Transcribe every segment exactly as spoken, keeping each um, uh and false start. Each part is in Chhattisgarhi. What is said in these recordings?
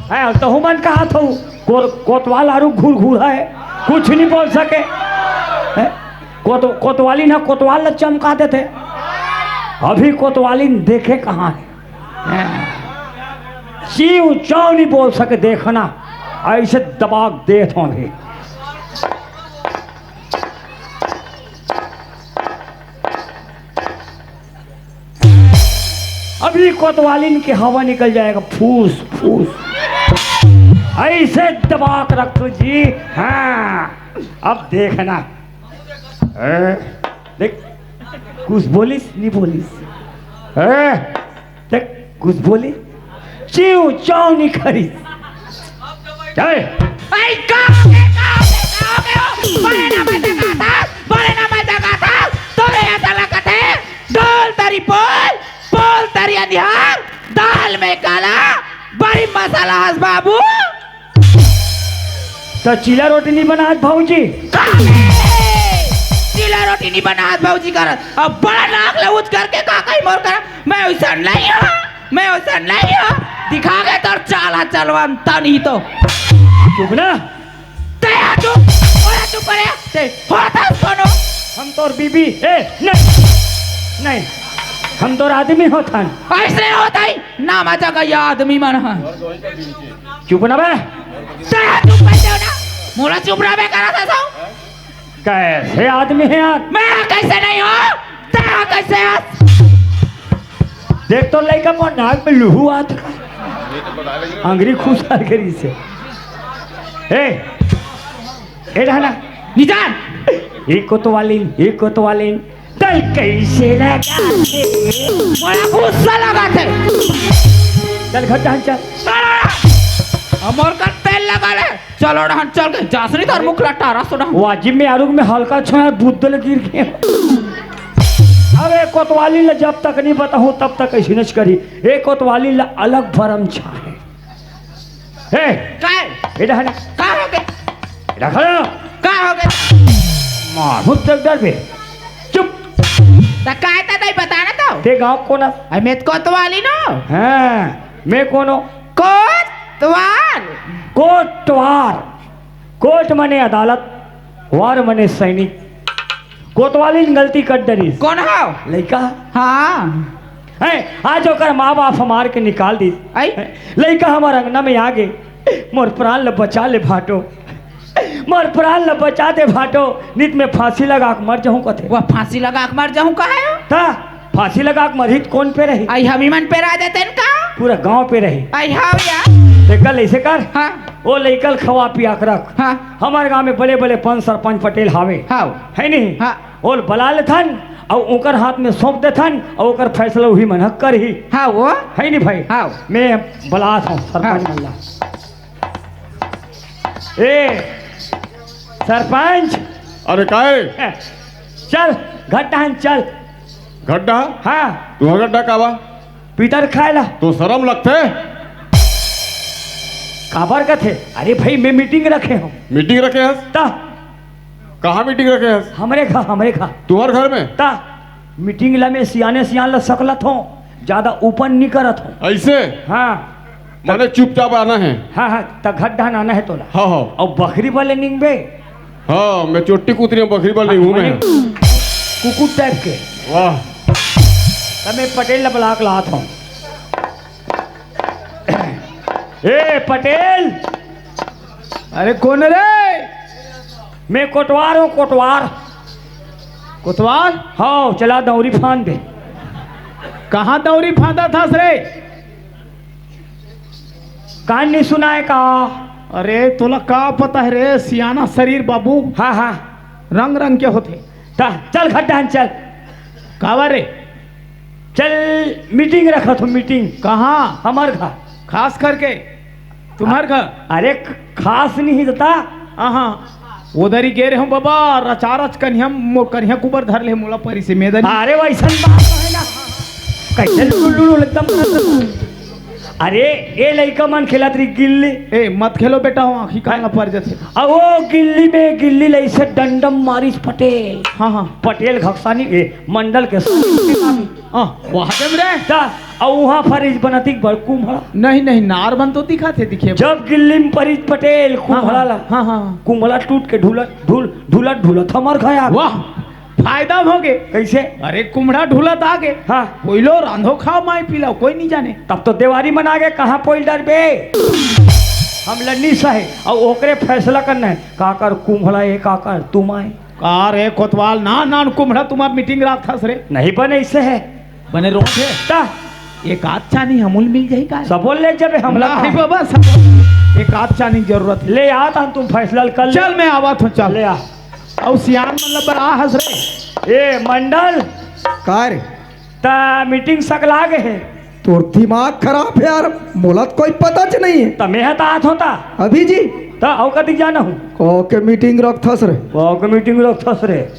हैं, तहू मन कहत हऊ, को-, कोतवाल आरु घुरघुर है, कुछ नहीं बोल सके। हैं? कोत-, कोतवाली ना कोतवाल ला चमका देथे। अभी कोतवाली देखे कहाँ है? हैं? चीव चाव नहीं बोल सके, देखना, ऐसे दबा के देत हूँ अभी। अभी कोतवालिन के हवा निकल जाएगा, फूस फूस। ऐसे दबा के रख दो जी। हाँ, अब देखना। ए, देख, कुछ बोलिस नहीं बोलिस? ए, देख, कुछ बोली? चिव चाव नहीं करिस। ए, ए, का हो गया, का हो गया, का हो गया? बोले ना मैं जगाता, बोले ना मैं जगाता। तोरे ऐसा लगत है, डोल तरी पोल, पोल तरी अंधियार, दाल में काला, बड़ी मसाला हस बाबू। त चीला रोटी नहीं बनात भौजी? काहे? चीला रोटी नहीं बनात भौजी कर। अब बड़ा नाक ले ऊंच करके का कही मोर कर। मैं वैसा नहीं हूँ, मैं वैसा नहीं हूँ। दिखा के तोर चाला चलवा तनी तो। चुप ना। ते आ चुप, ओए चुप करे। ते होता कोनो। हम तोर बीबी, ए, नहीं, नहीं, हम तोर आदमी होथन। ऐसे होता ही, ना मजा का ये आदमी मन है। चुप ना बे। ते आ चुप कर दो ना। मोला चुप रह बे करा था सो। कैसे आदमी है यार? मैं कैसे नहीं हूँ? ते कैसे है? देख तो लइका मोर नाक में लुहू आत का। अंगरी खुसा करी से। ए, ए रहना। निजान। एक कोतवालिन, एक कोतवालिन। तल कैसे लगा थे? बड़ा गुस्सा लगा थे। चल घर टहन चल। अमर का तेल लगा ले। चलो डहन चल के जासनी धर मुखला टारा सो डहन। वाजिब में आरुग में हल्का छुआ बुद्ध लगी गिर गया। अबे कोतवाली ले जब तक नहीं बताऊं तब तक ऐसी नच करी। ए कोतवाली ले अलग भरम छा है। ए, काय? ए डहन। का हो गए? रख लो। का हो गए? मार मुझ तक डर बे। चुप। त काय त नहीं बताना तो? ते गांव कोन अस? अरे मैं तो कोतवाली नो। हाँ, मैं कोनो? कोतवाल। कोटवार। कोट मने अदालत, वार मने सैनिक। कोतवालिन गलती कर डरिस। कौन हो? लइका। हाँ। हैं, आज ओकर माँ बाप हमार के निकाल दिस। आई? हैं, लइका हमार अंगना में आ गे। मोर प्राण ल बचा ले भाटो, मोर प्राण ल बचा दे भाटो, नित में फांसी लगा के मर जाहूं कथे। वह फांसी लगा के मर जाहूं कहे हो? ता फांसी लगा के मरही त कोन पे रही? आई हमी मन पे रह देते न का? पूरा गांव पे रही। आई हाव यार। ते कल ऐसे कर, हाँ। ओ लइकल खवा पिया के रख। हाँ। हमारे गांव में बड़े बड़े पंच सरपंच पटेल हावे। हाव। है नहीं? हाँ। ओल बला लेथन अउ ओकर हाथ में सौंप देथन अउ ओकर फैसला उही मन ह करही। हाँ वो। है नहीं भाई? हाँ। मैं बलात हूँ सरपंच हाँ। मल्ला। ए सरपंच। अरे काय? चल, गड्ढा हन चल। गड्ढा? हाँ। तुहर गड्ढा कावा? पीतर खाए ला। तो शरम लगथे? काबर कथे? अरे भाई, मैं मीटिंग रखे हूँ। मीटिंग रखे हस? ता। कहाँ मीटिंग रखे हस? हमरे घर, हमरे घर। तुहर घर में? ता। मीटिंग ला मैं सियाने सियान ला सकलत हूँ, ज्यादा ओपन नहीं करत हूँ। ऐसे? हाँ। माने चुपचाप आना है? हाँ, हाँ, त गड्ढा नाना है तोला। हाँ, हाँ। अउ बखरी वाले निंगबे? हाँ, मैं चोट्टी कुतरी हूँ, बखरी वाले नहीं हूँ मैं। कुकुर टाइप के। वाह। त मैं पटेल ला बलाक लात हूँ। ए पटेल। अरे कौन रे? मैं कोटवार हूँ, कोटवार। कोतवाल? हाँ, चला दौरी फांद दे। कहाँ दौरी फांदा था रे? कान नहीं सुनाए का? अरे तोला का पता है रे, सियाना शरीर बाबू। हाँ, हाँ। रंग रंग के होथे। ता, चल गड्ढा हन चल। काबर रे? चल मीटिंग रखत हो, मीटिंग। कहाँ? हमर घर। खास करके तुम्हर घर। अरे खास नहीं देता। हाँ, उधर ही गे रहे हूँ बाबा, रचारच कन्हिया, मोर कन्हिया कुबर धर ले मोला परी से मेदन। अरे वैसन बात है ना। कैसे लुलु लुलु एकदम। अरे ए लइका मन खेलत रही गिल्ली। ए मत खेलो बेटा, हो आँखी कान ला पर जथे। अब वो गिल्ली में गिल्ली ले ऐसे डंडम मारिस पटेल। हाँ, हाँ। पटेल घक्सानी ए मंडल के। हाँ, वहाँ दे रे। ता अउ उहाँ फरिस बनत एक बड़ कुम्हड़ा। नहीं, नहीं, नार बन तो दिखत हे, दिखे। जब गिल्ली में परिस पटेल हाँ, कुम्हड़ा हाँ, ला, हाँ, हाँ। कुम्हड़ा टूट के ढुलत, ढुल, ढुलत, ढुलत हमर घर आ गे। वाह, फायदा होगे। कइसे? अरे, कुम्हड़ा ढुलत आ गे। हाँ। कोई लो रांधो खाओ, माई पिलाओ, कोई नहीं जाने। तब तो देवारी मना गे, कहाँ पोइल डरबे? हम लन्नी सहे, अउ ओकरे फैसला करना हे, काकर कुम्हड़ा ए, काकर तुमाय। का रे कोतवाल, नान नान कुम्हड़ा तुम्हार मीटिंग राखथस रे? नहीं बने, अइसे हे। बने रोथे। ता। एक आध चानी हमू ल मिल जाही का? सबो ले जबे हमला नहीं का? बाबा, सब एक आध चानी जरूरत हे। ले आ, तहन तुम फैसला कर ले। चल, मैं आवत हूँ, चल। ले आ। अउ सियान मन ल बला हस रे। ए, मंडल। का रे? ता मीटिंग सकला गे हे। तोर दिमाग खराब हे यार, मोला तो कोई पता च नहीं हे। त मैं ह त आत हों ता। अभी जी? त अउ कतिक जाना हूँ? का के मीटिंग रखथस रे? का के मीटिंग रखथस रे?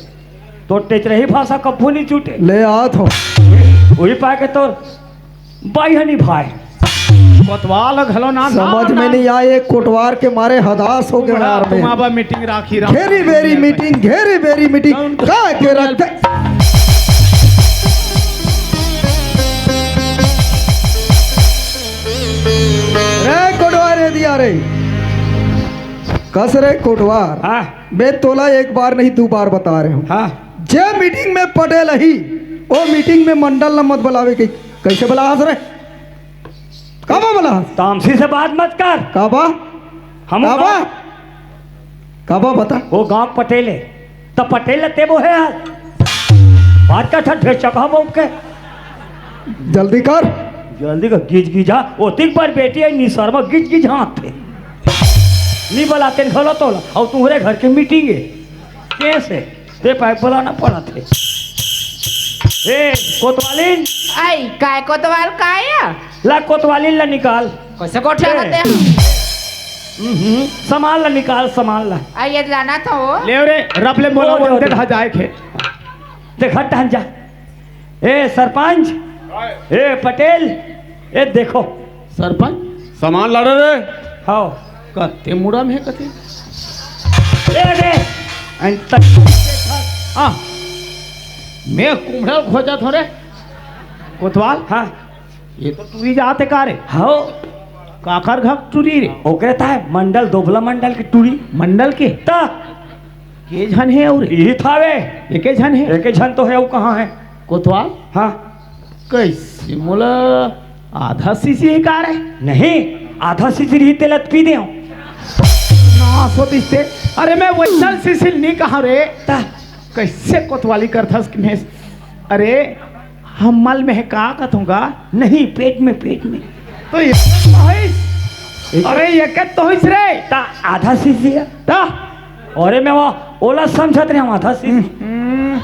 तोर टेचरही भाषा कभू नहीं छूटे। ले आत हों। उही पाय के तोर बाई हनी भाई। कोतवाल घलो ना, ना, समझ में ना। नहीं आए, कोटवार के मारे हदास हो गए कुम्हड़ा यार मैं। तुम्हाबा मीटिंग राखी राम। घेरी बेरी मीटिंग, घेरी बेरी मीटिंग, कौन का के रखते? रे कोटवार, ये दिया रे। कस रे कोटवार। हाँ। मैं तोला एक बार नहीं, दू बार बता रहे हूँ। हाँ। जे मीटिंग में पटेल ही, ओ मीटिंग में मंडल न मत बुलावे के। कइसे बला हस रे? काबा बला हस? तामसी से बात मत कर। काबा? हम काबा? गाँव काबा बता? वो गाँव पटेल हे, त पटेल ल तेबो हे यार। बात का ठठ भेज चका बाप के। जल्दी कर। जल्दी कर, गिज गिजा। ओतिक बार बेटी हे निसरमा, गिज गिज हाथ थे। नी बलातेन घलो तोला, अउ तुम्हरे घर के मीटिंग हे। कैसे? ते पाइप बलाना पड़त हे। ए, कोतवालिन। आई, काय कोतवाल काय? ला कोतवालिन ला निकाल। कइसे कोठिया ए। होते हैं? हम्म, सामान ला निकाल, सामान ला। आ, ये लाना था वो। ले रे, रब ले मोला ओ, ले, बोलते ले। धा जाए खे। देख, हट, हट जा। ए, सरपंच। ए, पटेल। ए, देखो। सरपंच? सामान लाड़े रे। हाँ। कते मुड़ा में हे कते? ए, दे। अंत हाँ। मैं कुम्हड़ा खोजत हों रे। कोतवाल? हाँ। ये तो टूरी जात हे का रे? हाँ। काकर घर टूरी रे? ओकरे ताय मंडल, दोबला मंडल के टूरी। मंडल के? ता। के झन हे अउ रे? इही थावे। एके झन हे? एके झन तो हे, अउ कहाँ हे? कोतवाल? हाँ। कइसे मोला आधा शीशी हे का रे? नहीं, आधा शीशी रही तेला त पी देव। नास होतिस ते। अरे मैं वइसन शीशी ल नी कहा रे। ता। कइसे कोतवाली करथस कि मैं, अरे हम मल में हे का कथों गा? नहीं, पेट में, पेट में। तो ये तो होइस। एक अरे ये के तो होइस रे? ता आधा शीशी हे। ता? अरे मैं वो ओला समझत रहे हूँ आधा शीशी। हम्म,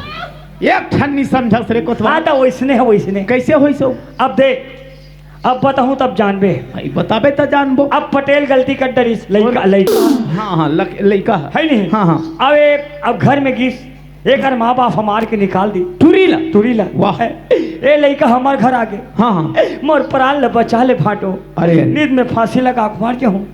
एक ठन नी समझस रे कोतवाल। हाँ, त वइसने हे, वइसने। कइसे होइस हो? अब दे, अब बताहूँ तब जानबे। भाई बताबे त जानबो। अब पटेल गलती कर डरिस, लइका, बोल। लइका। हाँ, हाँ, लक-, लइका हे। हे नहीं? हाँ, हाँ। अब ए, अब घर में गिस, एकर माँ बाप ह मार के निकाल दिस। टूरी ला? टूरी ला। वाह। ए लइका हमर घर आ गे। हाँ, हाँ। मोर प्राण ल बचा ले भाटो। अरे, अरे। नींद में फांसी लगा के मर जाहूँ।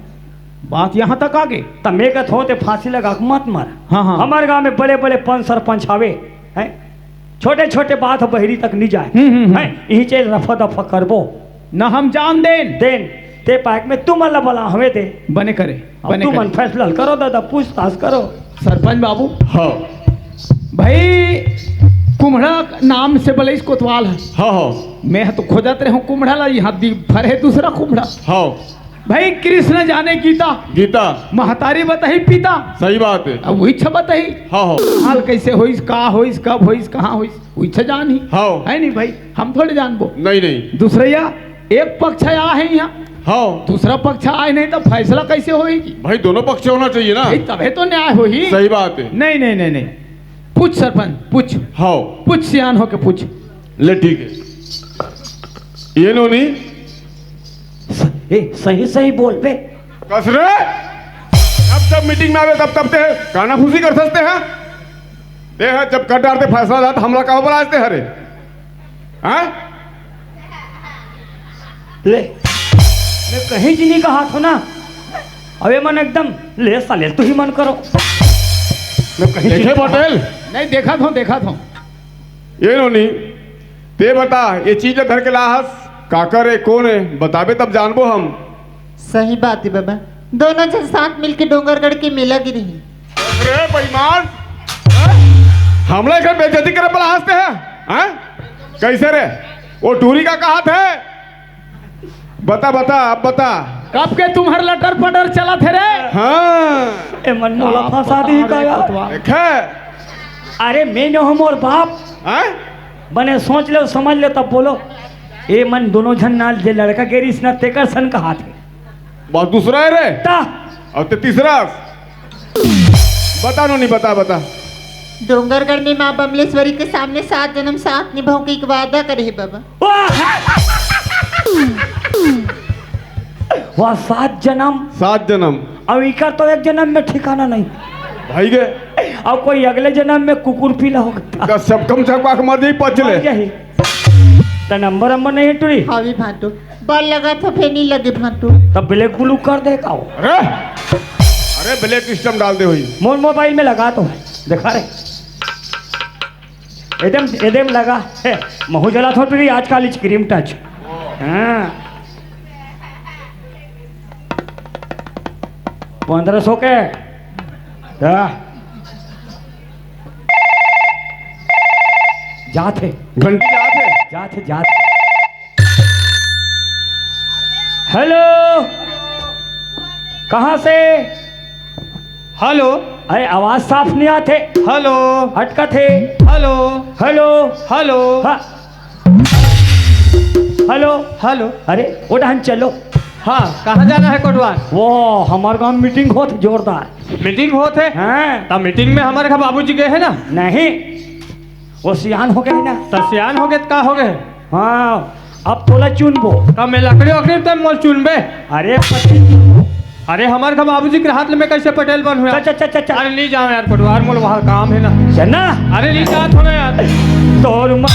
बात यहाँ तक आ गे? त मैं कहत हों ते फांसी लगा के मत मर। हाँ, हाँ। हमर गाँव में बड़े-बड़े पंच सरपंच हवे, हैं? छोटे-छोटे बात ह बहिरी तक नी जाय। हम्म, हम्म, हम्म। हैं? इही चीज रफा दफा करबो। न हम जान देन। देन, ते पाइक में तुमन ला बला हवे दे। बने करे, अब बने तुमन करे। फैसला करो दादा, पूछताछ करो। सरपंच बाबू। हाँ। भाई, कुम्हड़ा नाम से बलइस कोतवाल हे। हाँ, हाँ। मैं तो खोजत रहे हूँ कुम्हड़ा ला, यहाँ दी फरे दूसरा कुम्हड़ा। हाँ। भाई, कृष्ण जाने गीता। गीता। महतारी बताही पिता। सही बात हे। अब वही छ बताही। हाँ, हाँ। हाल कइसे होइस, का होइस, कब होइस, कहाँ होइस, वही छ जानही। हाँ। हे नहीं भाई, हम थोड़े जानबो। नहीं, नहीं। दूसरइया, एक पक्ष आय हे यहाँ। हाँ। दूसरा पक्ष आय नहीं त फैसला कइसे होही? भाई, दोनों पक्ष होना चाहिए ना। भाई, तभे तो न्याय होही। सही बात हे। नहीं, नहीं, नहीं, नहीं। पूछ सरपंच, पूछ। हाँ। पूछ, सियान होके पूछ। ले, ठीक हे। ये नोनी। स-, ए, सही, सही बोल बे। कस रे? जब, जब मीटिंग में आवे, तब, तब ते कानाफूसी करथस ते, हाँ? ते ह जब कर डारते फैसला ला, त हमला काबर बलाय हस ते हरे? हाँ? ले, मैं कहीं च नहीं कहा था ना। अब ये मन एकदम, ले साले, तू ही मन करो। मैं कहीं च देखे नहीं कहा। पटेल? नहीं, देखत हों, देखत हों। ये नोनी, ते बता, ये चीज ला धर के ला हस, काकर ए, कोन ए? बताबे तब जानबो हम। सही बात हे बाबा, दोनों झन साथ मिलके डोंगरगढ़ के मेला गे रही। अरे बेईमान, हमला एकर बेइज्जती करे बर हंसते हैं, हैं? कैसे रे? वो टूरी का कहा थे? बता, बता, अब बता। कब के तुम्हर लटर पटर चलत हे रे? हाँ। ए मन मोला फंसा दी का यार? देखे? अरे मैं न हूँ मोर बाप। हैं? बने सोच ले, समझ ले, तब बोलो। ए मन दोनों झन नाल जे लड़का गे रिहिस ना, तेकर सन कहा थे। बस दूसरा हे रे। ता। अउ ते तीसरा। बता नोनी, बता, बता। डोंगरगढ़ में माँ बमलेश्वरी के सामने सात जनम साथ निभाहूं के एक वादा करे हे बाबा। वाह! वाह, सात जनम। सात जनम। अब इकर तो एक जनम में ठिकाना नहीं। भाई गे। अब कोई अगले जनम में कुकुर पीला होगा। का सब कम चकवा के मर जाई, पच ले। मर जाई। त नंबर नंबर नहीं हे टूरी? हावी भांटू। बल लगा तो फेर नहीं लगे भांटू। तब ब्लैक ब्लू कर दे का हो? अरे, अरे ब्लैक सिस्टम डाल दे होई। मोर मोबाइल में लगा तो है, देखा रे। एकदम, एकदम लगा है। महू जला थो टूरी आजकल इच क्रीम टच। हाँ। पन्द्रह सौ के। हाँ। जात हे। घंटी जात हे। जात हे, जात हे। हेलो, कहाँ से? हेलो। अरे, आवाज साफ नहीं आत हे। हेलो। अटकत हे। हेलो। हेलो। हेलो। हाँ। हेलो। हेलो। अरे, ओ डहन चलो। हाँ, कहाँ जाना हे कोटवार? वो, हमर गांव मीटिंग होत जोरदार। मीटिंग होत हे? हाँ। त मीटिंग में हमर घर बाबूजी गए हे ना? नहीं, वो सियान हो गए ना। त सियान हो गए त का हो गए? हाँ, अब तोला चुनबो। का मैं लकड़ी वकड़ी त मोल चुनबे? अरे पति। अरे हमर घर बाबूजी के हाथ में कैसे पटेल बनहूँ यार? चल, चल, चल, चल, चल। अरे नहीं जाओ यार कोटवार, मोल वहाँ काम हे ना। चल ना। अरे नहीं जात हूँ ना यार। तोर म-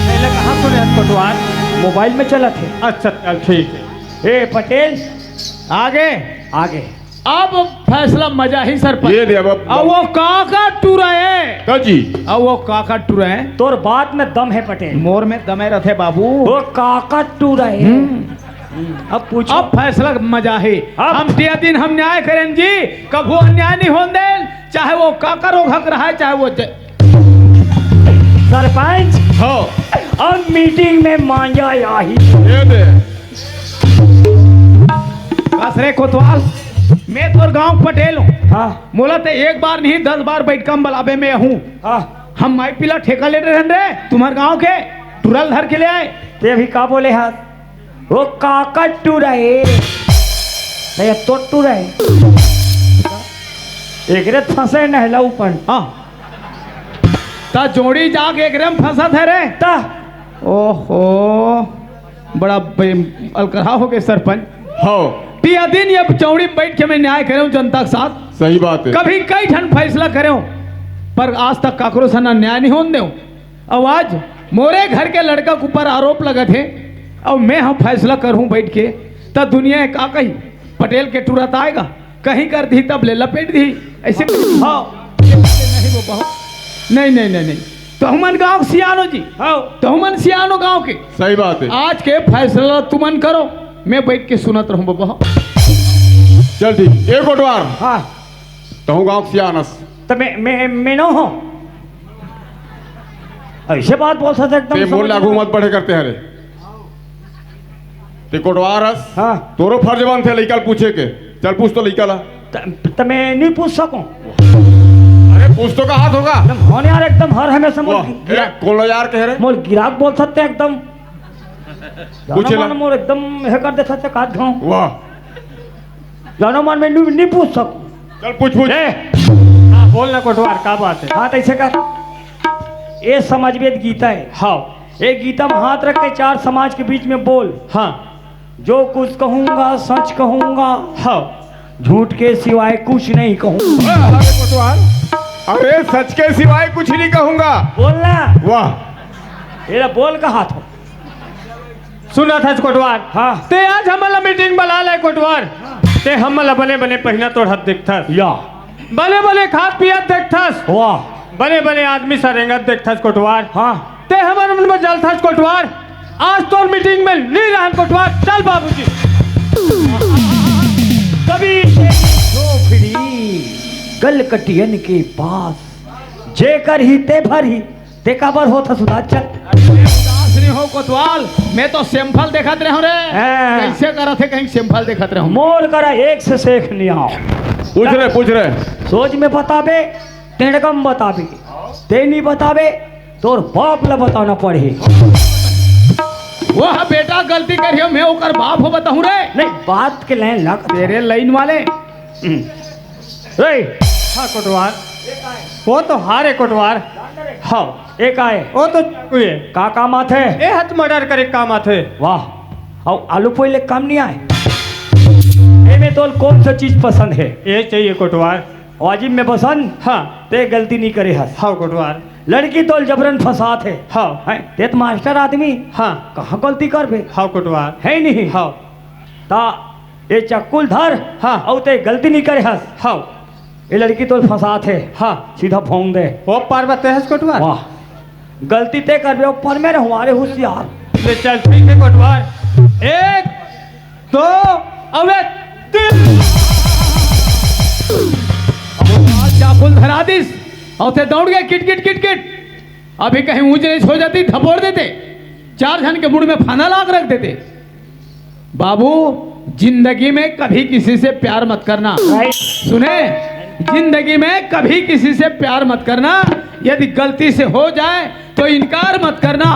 पहले कहाँ सुने यार कोटवार? मोबाइल में चलत हे। अच्छा चल ठीक हे। ए पटेल। आगे। आगे। अब फैसला मजा ही सरपंच। ये दे अब, अब अब वो काका टुरा हे। का जी? अब वो काका टुरा हे। तोर बात में दम हे पटेल। मोर में दमे रथे बाबू। वो काका टुरा हे। हम्म। अब पूछो। अब फैसला मजा हे। अब हम ते दिन हम न्याय करेन जी, कभू अन्याय नहीं होन देन, चाहे वो काका रोघक रहा हे, चाहे वो ज- सरपंच। हो। अब मीटिंग में मांजा आही। ये दे। कस रे कोतवाल, मैं तोर गांव पटेल हूँ। हाँ। मोला ते एक बार नहीं, दस बार बैठका में बलाबे में हूँ। हाँ। हम माई पीला ठेका ले रहन रे, तुम्हर गांव के टुरल धर के ले आए। ते अभी का बोले हाथ? वो काका टूरा हे। ते तो टूरा हे। एकरे फंसे नहला ऊपर। हाँ। त जोड़ी जाके एकरे में फंसत हे रे। त ओहो, बड़ा बे-, अलकरहा हो गए सरपंच। हो। ते दिन ये चौड़ी बैठ के मैं न्याय करेंव जनता के साथ। सही बात हे। कभी कई ठन फैसला करेंव, पर आज तक काकरो से ना न्याय नहीं होन देंव। अउ आज मोरे घर के लड़का के ऊपर आरोप लगत हे, अउ मैं हम फैसला करहूं बैठ के, त दुनिया का कही, पटेल के टूरा त आएगा, कहीं कर दी तब ले लपेट दी, ऐसे। हाँ। नहीं वो बहुत, नहीं, नहीं, नहीं, नहीं, तो हमन गांव के सियानो जी। हाँ। तो हमन सियानो गांव के। सही बात हे। आज के फैसला तुमन करो, मैं बैठ के सुनत रहूं बबा। चल ठीक, एक कोटवार। हाँ। तहूँ गांव के सियानस। त मैं, मैं, मैं नो हूँ। ऐसे बात बोल सकते एकदम ते मोर समझ लागू में। मत बढ़े करते हरे। ते कोटवार हस। हाँ। तोरो फर्ज बनथे लइका ल पूछे के। चल पूछ तो लइका ला। त, त मैं नहीं पूछ सकूं। अरे पूछ तो कहा होगा। एकदम होन यार, एकदम हर हमेशा मोर वाह, गिरा-, ए, कौन लो यार कह रहे? मोर गिराक बोल सकते एकदम। पूछे जानो ला। मन मोर एकदम हे कर देता थे काट घाव। वाह। जानो मन मैं नहीं, नहीं पूछ सकूं। चल पूछ, पूछ। ए, हाँ, बोल ना कोटवार, का बात हे? हाँ, तो ऐसे कर। ये समझ में गीता हे। हाँ। ये गीता में हाथ रख के चार समाज के बीच में बोल। हाँ। जो कुछ कहूंगा, सच कहूंगा। हाँ। झूठ के सिवाय कुछ नहीं कहूंगा। अरे कोटवार, अरे सच के सिवाय कुछ नहीं कहूंगा। बोल ना। वाह। ये ला बोल कहा था। सुनत हस कोटवार? हाँ। ते आज हमन ला मीटिंग बला ले कोटवार। ते हमन ला बने बने पहिना तोड़त दिखथस। या। बने बने खात पियत देखथस। वाह। बने बने आदमी से रेंगत देखथस कोटवार। हाँ। ते हमर मन में जलथस कोटवार। आज तोर मीटिंग में नी रहन कोटवार। चल बाबूजी। कभी झोपड़ी गल कटियन के पास जेकर ही ते भर ही। ते काबर होत हस उदास? चल। अरे, उदास नहीं हो कोतवाल, मैं तो सैंपल देखत रहूं रे। हाँ। कैसे करत हे कहीं सैंपल देखत रहूं। मोर करा एक से सेख नहीं आओ। पूछ रहे, पूछ रहे। सोच में बताबे, तेड़गम बताबे, ते नहीं बताबे, तोर बाप ला बताना पड़ही। वह बेटा गलती करियो, मैं ओकर बाप हो बताऊं रे। नहीं, बात के लाइन लग। तेरे लाइन वाले। हम्म। ए, हाँ कोटवार, वो तो हारे कोटवार। हाँ। एक आए। वो तो चाकू है। का काम आथे? ए हाथ मर्डर करे काम आथे। वाह। अउ आलू पोई ले काम नहीं आए। एमे तोल कौन सा चीज पसंद है? ये चाहिए कोटवार। वाजिब में पसंद? हाँ। ते गलती नहीं करे हस। हाँ कोटवार। लड़की तोल जबरन फंसात है। हाँ। हैं? ते तो मास्टर आदमी। हाँ। कहाँ गलती करबे? हाँ कोटवार। है नहीं? हाँ। ता ये चक्कुल धर। हाँ। अउ ते गलती नहीं करे हस। हाँ। ये लड़की तो फंसात हे। हाँ। सीधा भोंग दे। वो पार बते हस कोटवार। वाह। गलती ते करबे, ऊपर में रहवारे होशियार। ले चल, ठीक है कोटवार। एक, दो, अबे तीन। अब वो चाकुल धरा दिस, अउ ते दौड़ गए किट किट किट किट। अभी कहीं ऊंच नीच हो जाती, धपोड़ देते, चार झन के मुड़ में फाना लाग रख देते। बाबू, जिंदगी में कभी किसी से प्यार मत करना। सुने, जिंदगी में कभी किसी से प्यार मत करना। यदि गलती से हो जाए तो इनकार मत करना।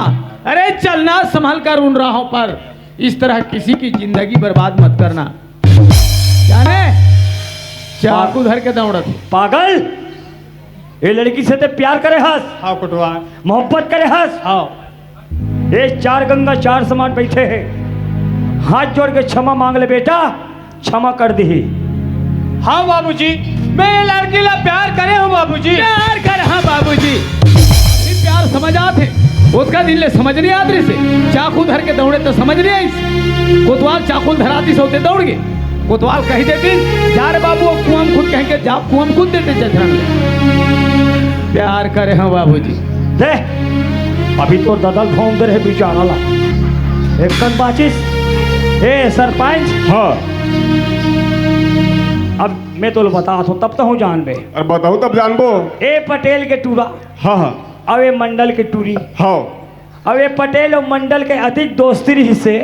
अरे, चलना संभल कर उन राहों पर, इस तरह किसी की जिंदगी बर्बाद मत करना। जाने, चाकू धर के दौड़त। पागल, ये लड़की से ते प्यार करे हस? हाँ कोटवार। मोहब्बत करे हस? हाँ। ये चार गंगा चार समाज बैठे हैं, हाथ जोड़ के क्षमा मांग ले बेटा, क्षमा कर दी। हाँ बाबूजी, मैं ये लड़की ला प्यार करे हूँ बाबूजी। प्यार कर, हाँ बाबूजी। ये प्यार समझ आत हे, ओतका दिन ले समझ नहीं आत रहिस हे। चाकू धर के दौड़े तो समझ नहीं आइस। कोतवाल चाकू धरातिस होते दौड़ गए। कोतवाल कही देतिस, "जा रे बाबू, वो कुआं में कूद," कह के जा कुआं में कूद देते जठरन ले। प्यार करे हंव बाबूजी। दे, अभी तो ददल भोंग दे रहे बेचारा ला। एक कन बाचिस। ए सरपंच। हाँ। अब मैं तो बतात हूँ, तब तो हूँ जानबे। अरे बताओ, तब जानबो। ए पटेल के टूरा। हाँ, हाँ। अब ए मंडल के टूरी। हाँ। अब ए पटेल अउ मंडल के अधिक दोस्ती रहिस हे,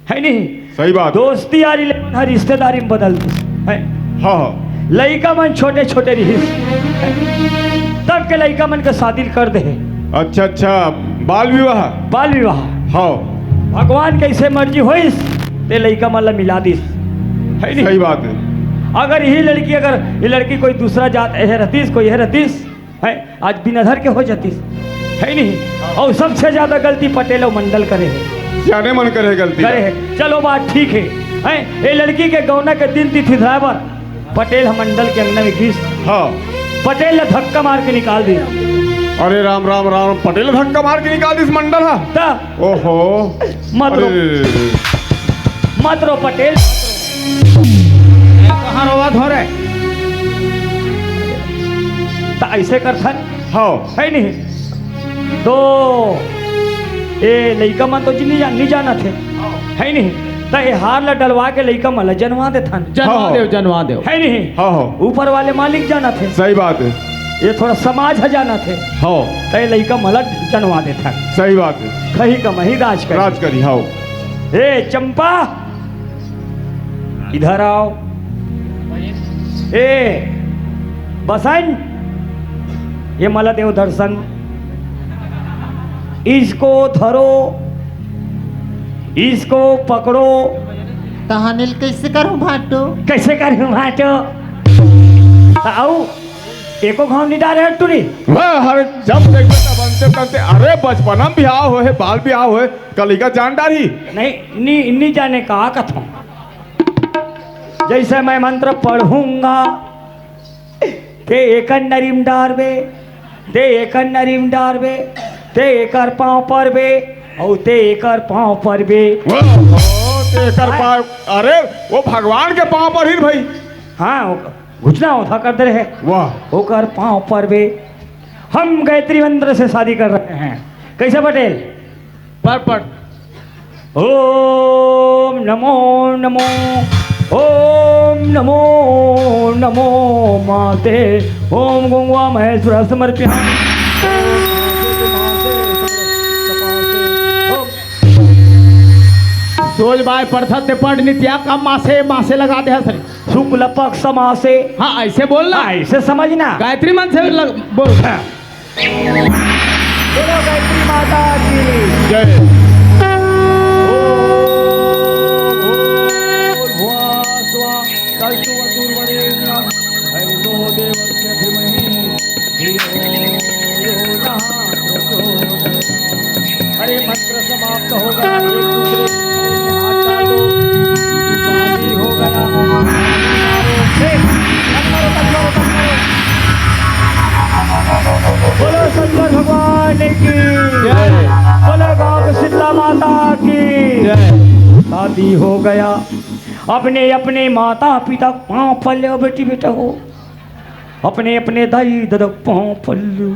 है नहीं? सही बात। दोस्ती यारी ले मन ह रिश्तेदारी में बदल दिस, है? हाँ, हाँ। लइका मन छोटे छोटे रहिस, है? तब के लइका मन के शादी कर दे हे। अच्छा, अच्छा, बाल विवाह। बाल विवाह। हाँ। भगवान कैसे मर्जी होइस, ते लइका मन ला मिला दिस, है नहीं? सही बात है। अगर यही लड़की, अगर ये लड़की कोई दूसरा जात एहे रहतीस, कोई एहे रहतीस, है, आज बिना धर के हो जातीस, है नहीं? अउ सबसे ज्यादा गलती पटेल अउ मंडल करे हे। सियाने मन करे हे गलती। करे हे। चलो बात ठीक हे, हैं? ये लड़की के गौना के दिन तिथि धराए बर पटेल ह मंडल के अंगना में गिस। हाँ। पटेल ला धक्का मार के निकाल दिस। अरे राम, राम, राम, पटेल ला धक्का मार के निकाल दिस मंडल ह। त ओहो। मत रो। अरे। मत रो पटेल। कहाँ रोवत हो रे? त ऐसे करथन। हाँ। है नहीं? तो ए लइका मन तो जी नहीं जान, नहीं जानत हे। है नहीं? त ए हार ला डलवा के लइका मन ला जनवा देथन। जनवा हाँ। देव, जनवा देव। है नहीं? हाँ, हाँ। ऊपर वाले मालिक जानत हे। सही बात है। ये थोड़ा समाज ह जानत हे। हाँ। त ए लइका मन ला जनवा देथन। सही बात है। खही कमही राज करी। राज करी, हाँ। ए चंपा, इधर आओ। ए बसंत, ये मला देव दर्शन। इसको धरो, इसको पकड़ो। तहानिल कैसे करूं भाटो? कैसे करूं भाटो? आओ। एको घाव नहीं डारे हट टूरी। वाह, हर जब देखबे तब बनते बनते, अरे बचपना में बिहाव होए, बाल बिहाव होए, कलिका जान डारी। नहीं, नी, नी जाने का कथों। जैसे मैं मंत्र पढ़ूंगा, ते एकर नरीम डारबे, ते एकर नरीम डारबे, ते एकर पांव परबे, अउ ते एकर पांव परबे। वाह, ते एकर पांव, अरे, वो भगवान के पांव पर ही भाई। हाँ, घोषणा होता कर दे रहे। वाह। ओकर पांव परबे, हम गायत्री मंत्र से शादी कर रहे हैं। कैसे पटेल? पर पर ओम नमो नमो, ओम नमो नमो माते, ओम गुंगवा महेश्वर समर्प्याम। सोज बाय पढ़थस ते पढ़ नित्या का मासे मासे लगा दे हस रे। शुक्ल पक्ष मासे। हाँ, ऐसे बोलना। हाँ, ऐसे समझना। गायत्री मंत्र से लग, बोल। हाँ। बोलो गायत्री माता की। जय। ओम भूर्भुवः स्वः तत्सवितुर्वरेण्यं भर्गो देवस्य धीमहि धियो यो नः प्रचोदयात्। अरे मंत्र समाप्त हो गया, एक दूसरे के गले में हाथ डाल दो। शादी हो गया। बोलो शंकर भगवान की। जय। बोलो गांव की शीतला माता की। जय। शादी हो गया। अपने अपने माता पिता पांव पल्ले हो बेटी बेटा हो। अपने अपने दाई ददा पांव पल्लू।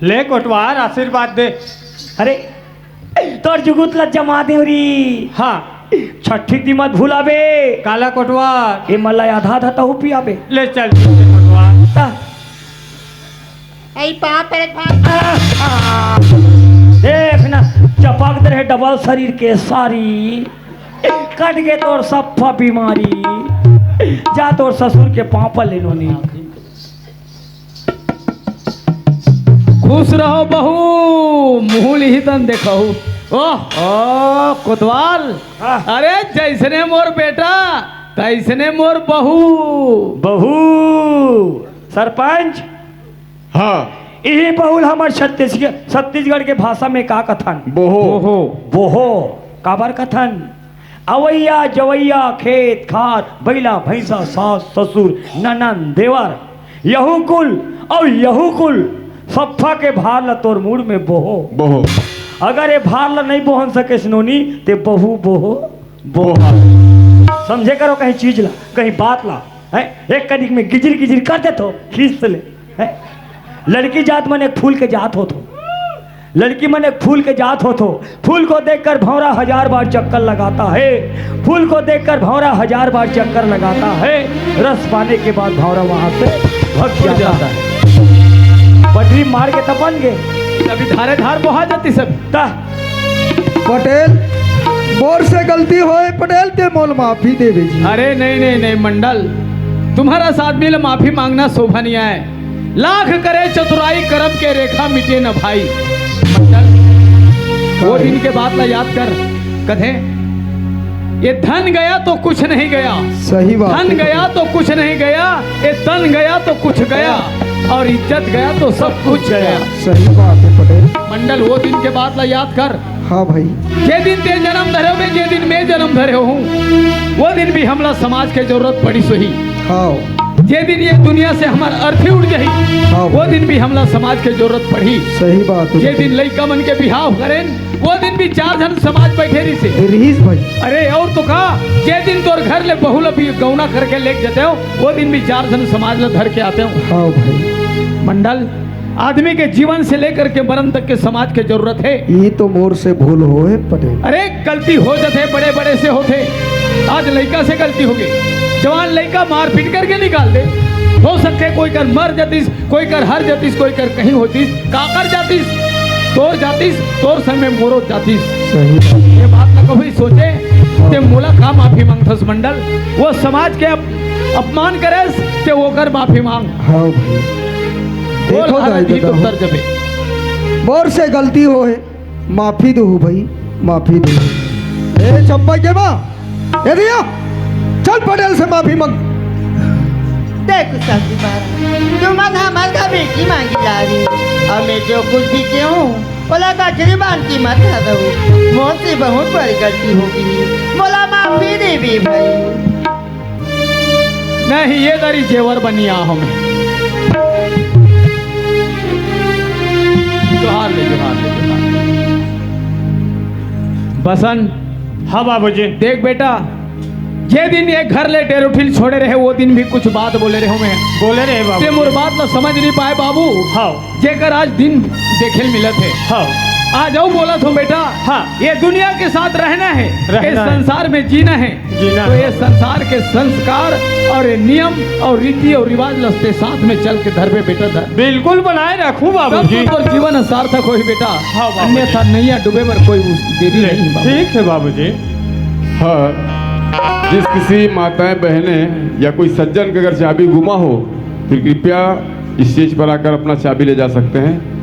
ले कोटवार आशीर्वाद दे। अरे तोर जुगुत ला जमा दे री। हाँ। छठी दी मत भुलाबे। काला कोटवार। ए मला आधा आधा तहु पियाबे। ले चल ठीक है कोटवार। ता। आई पाँव पड़त भाग। देख ना, चपक दे रहे डबल शरीर के सारी। कट के तोर सफा बीमारी। जा तोर ससुर के पाँव पर ले लो नी। खुश रहो बहू, मुँह लिही तन देखहू। ओह, ओ, कोतवाल। हाँ। अरे, जैसने मोर बेटा, तैसने मोर बहू। बहू, सरपंच। हाँ। इही बहू ल हमर छत्तीसगढ़, छत्तीसगढ़ के भाषा में का कथन? बोहो। बोहो। बोहो। काबर कथन? अवैया, जवैया, खेत, खार, बइला, भैंसा, सास, ससुर, ननन, देवर, यहू कुल अउ यहू कुल, सफ्फा के भार ल तोर मूड़ में बोहो। बोहो। अगर ये भार ल नइ बोहन सकेस नोनी, ते बहू बोहो, बोहा। समझे करो कहीं चीज ला, कहीं बात ला, हैं? एक कनिक में गिजिर गिजिर कर देथो, खींच ले, हैं? लड़की जात मन एक फूल के जात होथो। लड़की मन एक फूल के जात होथो। फूल को देखकर भौंरा हजार बार चक्कर लगाता है। फूल को देखकर भौंरा हजार बार चक्कर लगाता है। रस पाने के बाद भौंरा वहां से भग जाता है। पटरी मार के तपन गे। अभी धारे धार बोहा जाती सब। ता। पटेल, मोर से गलती होय, पटेल ते मोल माफी देवे जी। अरे नहीं, नहीं, नहीं, मंडल, तुम्हारा साथ मिल माफी मांगना शोभनीय है। लाख करे चतुराई, करम के रेखा मिटे न भाई। मंडल, वो दिन के बात ला याद कर, कथे, ये धन गया तो कुछ नहीं गया। सही बात धन है। गया तो कुछ नहीं गया, ये तन गया तो कुछ गया, और इज्जत गया तो सब कुछ गया। सही बात है पटेल। मंडल, वो दिन के बात ला याद कर। हाँ भाई। जे दिन ते जन्म धरे होबे, जे दिन मैं जन्म धरे हूँ, वो दिन भी हमला समाज के जरूरत पड़ी सही। हाँ। जे दिन ये दुनिया से हमार अर्थी उठ जाही, हाँ। वो दिन भी हमला समाज के जरूरत पड़ी। सही बात है। जे दिन लइका मन के बिहाव करेन, वो दिन भी चार झन समाज बैठे रहिसे। रहीस भाई। अरे और तो का, जे दिन तोर घर ले बहू ला भी गौना करके लेके जाते हो, वो दिन भी चार झन समाज ला धर के आते हो। हाँ भाई। मंडल, आदमी के जीवन से लेकर के मरण तक के समाज के जरूरत है। ये तो मोर से भूल होय पटेल। अरे गलती हो जाथे, बड़े बड़े से होथे। आज लइका से गलती हो गई, जवान लइका मारपीट करके निकाल दे। हो सकथे कोई कर मर जातिस, कोई कर हर जातिस, कोई कर कहीं होतिस, काकर जातिस, तोर जातिस, तोर संग में मोरो जातिस। सही बात। ये बात ला कभी सोचे ते मोला का माफी मांगथस मंडल? वो समाज के अप-, अपमान करेस ते ओकर माफी मांग। हाँ भाई। बोल, देखो हर दाई अभी तो ददा। तर जबे। मोर से गलती होय, माफी दो भाई, माफी दो। ए चंपा के माँ, ए दिया, चल पटेल से माफी मांग। देखो सासू माँ, तुमन हमर का बेटी मांगी ला रही, अब मैं जो कुछ भी कहूँ, ओला कचरी बांध के मत हरहू। मोर से बहुत बड़ी गलती हो गई, मोला माफी देबे भाई। नहीं, ये दरी जेवर बनिया हमें। जोहार ले, जोहार ले, जोहार ले। बसन। हाँ बाबूजी। देख बेटा, जे दिन ये घर ले डेरोठिल छोड़े रहे, वो दिन भी कुछ बात बोले रहे मैं। बोले रहे बाबू। ते मोर बात ला समझ नहीं पाए बाबू। हाँ। जेकर आज दिन देखे ल मिलत हे। हाँ। आज अउ बोलत हूँ बेटा। हाँ। ये दुनिया के साथ रहना है, रहना इस है। संसार में जीना है। जीना तो है। ये संसार के संस्कार और ये नियम और रीति और रिवाज लस्ते साथ में चल के धरबे बेटा धर। बिल्कुल बनाए रखूं तब बाबूजी। तो तोर जीवन सार्थक होही बेटा। हाँ बाबूजी। अन्यथा नैया डूबे बर कोई उस देरी नहीं बाबू। ठीक है बाबूजी। हाँ, जिस किसी माताएं बहनें या कोई सज्जन के अगर चाबी गुमा हो, फिर कृपया स्टेज पर आकर अपना चाबी ले जा सकते हैं।